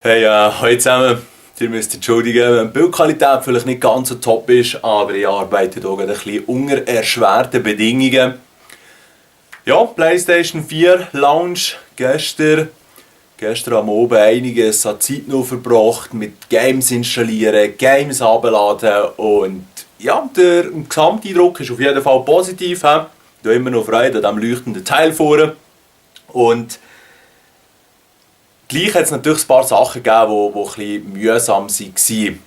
Hey, hallo zusammen. Ihr müsst entschuldigen, wenn die Bildqualität vielleicht nicht ganz so top ist, aber ich arbeite hier gerade ein bisschen unter erschwerten Bedingungen. Ja, PlayStation 4 Launch gestern am Abend einiges an Zeit noch verbracht mit Games installieren, Games abladen und ja, der Gesamteindruck ist auf jeden Fall positiv. Ich habe immer noch Freude an diesem leuchtenden Teil vorne. Und gleich hat es natürlich ein paar Sachen gegeben, die ein bisschen mühsam waren.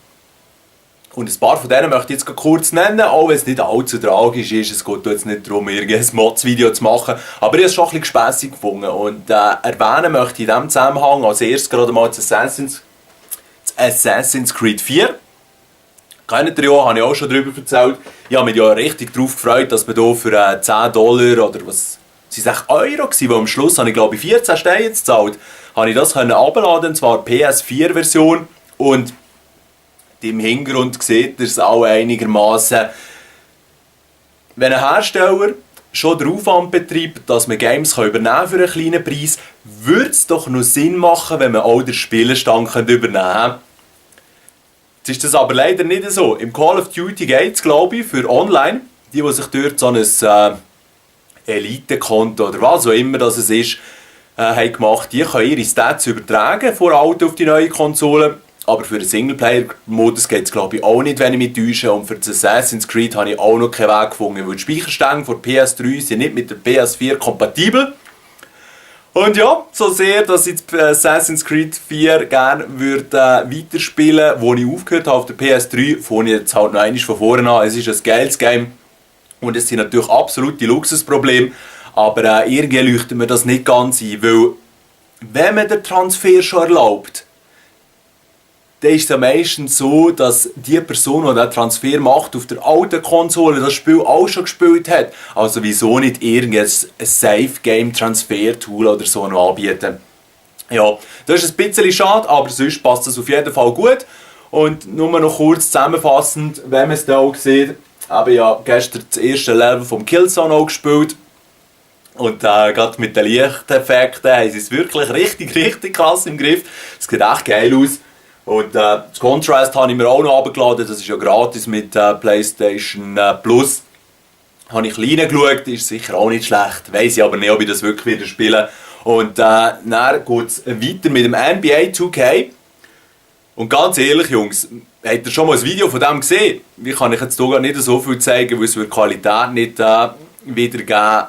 Und ein paar von denen möchte ich jetzt kurz nennen, auch wenn es nicht allzu tragisch ist. Es geht jetzt nicht darum, irgendein Mods-Video zu machen. Aber ich habe es schon ein bisschen gespässig gefunden. Und erwähnen möchte ich in diesem Zusammenhang als erstes gerade mal das Assassin's Creed 4. Kennt ihr ja, habe ich auch schon darüber erzählt. Ich habe mich ja richtig darauf gefreut, dass man hier für $10 oder was sind es Euro gewesen, weil am Schluss habe ich glaube ich 14 Steine gezahlt, habe ich das herunterladen, und zwar die PS4-Version, und im Hintergrund sieht ihr es auch einigermaßen. Wenn ein Hersteller schon den Aufwand betreibt, dass man Games übernehmen kann für einen kleinen Preis, würde es doch noch Sinn machen, wenn man auch den Spielerstand übernehmen kann. Jetzt ist das aber leider nicht so. Im Call of Duty geht es, glaube ich, für online, die sich dort so ein Elite-Konto oder was auch immer das es ist, haben gemacht, die können ihre Stats übertragen von der alten auf die neue Konsole. Aber für den Singleplayer-Modus geht es glaube ich auch nicht, wenn ich mich täusche. Und für das Assassin's Creed habe ich auch noch keinen Weg gefunden, weil die Speicherstände von der PS3 sind nicht mit der PS4 kompatibel. Und ja, so sehr, dass ich Assassin's Creed 4 gerne würde weiterspielen, wo ich aufgehört habe auf der PS3, fange ich jetzt halt noch einmal von vorne an. Es ist ein geiles Game. Und es sind natürlich absolute Luxusprobleme, aber irgendwie leuchtet mir das nicht ganz ein, weil wenn man den Transfer schon erlaubt, dann ist es ja meistens so, dass die Person, die den Transfer macht, auf der alten Konsole das Spiel auch schon gespielt hat. Also wieso nicht irgendein Safe-Game-Transfer-Tool oder so noch anbieten? Ja, das ist ein bisschen schade, aber sonst passt das auf jeden Fall gut. Und nur noch kurz zusammenfassend, wenn man es da auch sieht, habe ich ja gestern das erste Level vom Killzone auch gespielt. Und gerade mit den Lichteffekten haben sie es wirklich richtig krass im Griff. Es sieht echt geil aus. Und das Contrast habe ich mir auch noch runtergeladen. Das ist ja gratis mit PlayStation Plus. Habe ich klein geschaut, ist sicher auch nicht schlecht. Weiss ich aber nicht, ob ich das wirklich wieder spiele. Und dann geht es weiter mit dem NBA 2K. Und ganz ehrlich, Jungs, habt ihr schon mal ein Video von dem gesehen? Ich kann euch jetzt hier nicht so viel zeigen, weil es die Qualität nicht wiedergeben,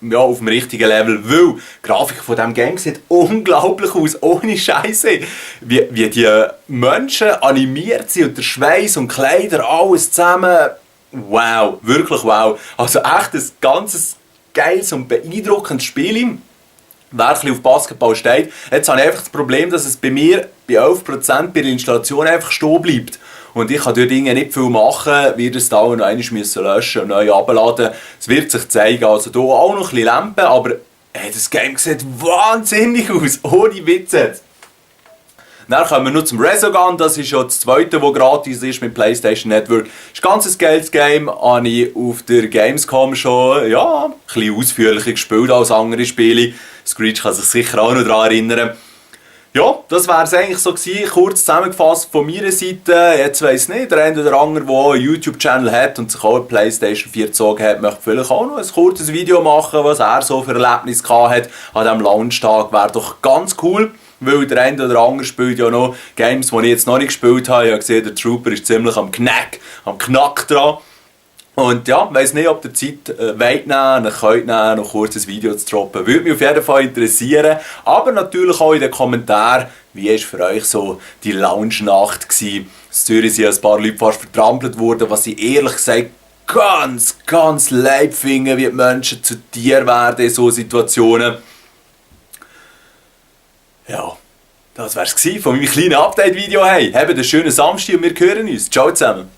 ja, auf dem richtigen Level. Weil die Grafik von diesem Game sieht unglaublich aus, ohne Scheiße. Wie die Menschen animiert sind und der Schweiß und Kleider, alles zusammen. Wow, wirklich wow. Also echt ein ganzes geiles und beeindruckendes Spiel. Wer ein bisschen auf Basketball steht. Jetzt habe ich einfach das Problem, dass es bei mir bei 11% bei der Installation einfach stehen bleibt. Und ich kann dort nicht viel machen, werde es da noch einmal löschen und neu abladen. Es wird sich zeigen. Also hier auch noch ein bisschen Lampen, aber hey, das Game sieht wahnsinnig aus, ohne Witze. Dann kommen wir noch zum Resogun, das ist ja das zweite, das gratis ist mit PlayStation Network. Das ist ein ganz geiles Game, habe ich auf der Gamescom schon ein bisschen ausführlicher gespielt als andere Spiele. Screech kann sich sicher auch noch daran erinnern. Ja, das wäre es eigentlich so gewesen, kurz zusammengefasst von meiner Seite. Jetzt weiss nicht, der eine oder andere, der einen YouTube-Channel hat und sich auch eine PlayStation 4 gezogen hat, möchte vielleicht auch noch ein kurzes Video machen, was er so für Erlebnisse gehabt hat an diesem Launchtag. Wäre doch ganz cool, weil der eine oder andere spielt ja noch Games, die ich jetzt noch nicht gespielt habe. Ich habe gesehen, der Trooper ist ziemlich am Knack dran. Und ja, ich weiss nicht, ob ihr Zeit wollt nehmen, könnt nehmen, noch kurz ein Video zu droppen. Würde mich auf jeden Fall interessieren. Aber natürlich auch in den Kommentaren, wie war für euch so die Lounge-Nacht gewesen? In Zürich sind ein paar Leute fast vertrampelt worden, was ich ehrlich gesagt ganz leid finde, wie die Menschen zu Tieren werden in solchen Situationen. Ja, das wär's gewesen von meinem kleinen Update-Video. Hey, habt einen schönen Samstag und wir hören uns. Ciao zusammen.